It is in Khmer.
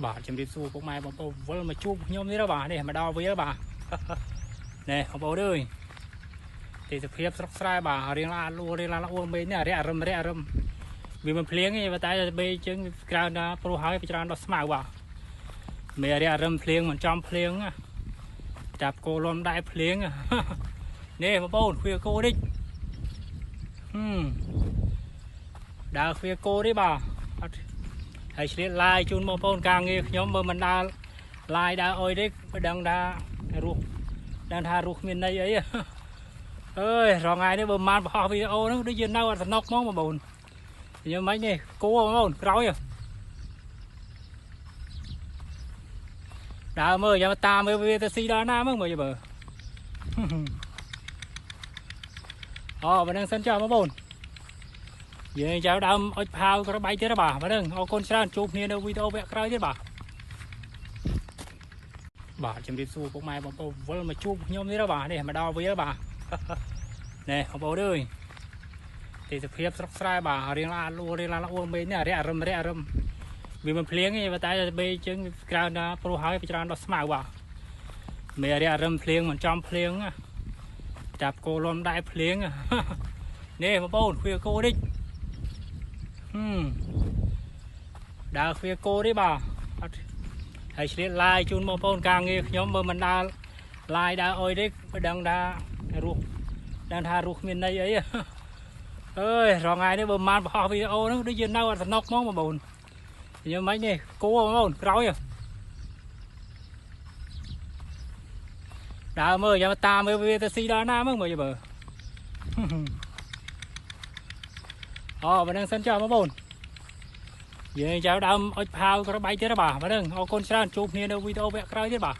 បាទជំរាបសួរពុកម៉ែបងប្អូនវិលមកជួបខ្ញុំទៀតបាទនេះមកដល់វាបាទនេះបងប្អូនអើយទេសភាពស្រុកស្រែបាទរៀងឡាលួរៀងឡាអួមេនេះរាក់រឹមរាក់រឹមវាមិនភ្លៀងទេតែបេជើងក្រៅណាព្រោះហើយច្រើនដល់ស្មៅបាទមេរាក់រឹមភ្លៀងមិនចំភ្លៀងចាប់គោលំដែរភ្លៀងនេះបងប្អូនទ្វាគោនេះដើរទ្វាគោនេះបាទអត់ហើយឆ្លៀតឡាយជូនបងប្អូនការងារខ្ញុំបើមិនដើរឡាយដើរអុយទេមិនដឹងថារស់ដឹងថារស់គ្មានន័យអីអើយរងថ្ងៃនេះបើមិនបង្ហោះវីដេអូហ្នឹងដូចជានៅអត់សំណុកហ្មងបងប្អូនខ្ញុំមិននេះគោបងប្អូនក្រោយដើរមើលយ៉ាងតាមមើលវាទៅស៊ីដល់ណាមើលមើលមើលអូបើនឹងសិនចុះបងប្អូនយើងចៅដើមអុចផាវក្របីទៀតបាទបាទនឹងអរគុណច្រើនជួបគ្នានៅវីដេអូវគ្គក្រោយទៀតបាទបាទជំរាបសួរពុកម៉ែបងប្អូនវិលមកជួបខ្ញុំទៀតបាទនេះមកដល់វាបាទនេះបងប្អូនអើយទេសភាពស្រុកស្រែបាទរៀងឡាលួរៀងឡាអួមេនេះរាក់រឹមរាក់រឹមវាមិនភ្លៀងទេតែបេជើងក្រៅណាព្រោះហើយច្រើនដល់ស្មៅបាទមេរាក់រឹមភ្លៀងមិនចំភ្លៀងចាប់គោលំដែរភ្លៀងនេះបងប្អូនទ្វាគោនេះដើរទ្វាគោនេះបាទអត់ហើយឆ្លៀតឡាយជូនបងប្អូនការងារខ្ញុំបើមិនដើរឡាយដើរអុយទេមិនដឹងថារស់ដឹងថារស់គ្មានន័យអីអើយរងថ្ងៃនេះបើមិនបង្ហោះវីដេអូហ្នឹងដូចជានៅអត់សំណុកហ្មងបងប្អូនខ្ញុំមិននេះគោបងប្អូនក្រោយដើរមើលយ៉ាងតាមមើលវាទៅស៊ីដល់ណាមើលមើលមើលអូបើនឹងសិនចុះបងប្អូនយើងចៅដើមអុចផាវក្របីទៀតបាទបើនឹងអរគុណច្រើនជួបគ្នានៅវីដេអូវគ្គក្រោយទៀតបាទ។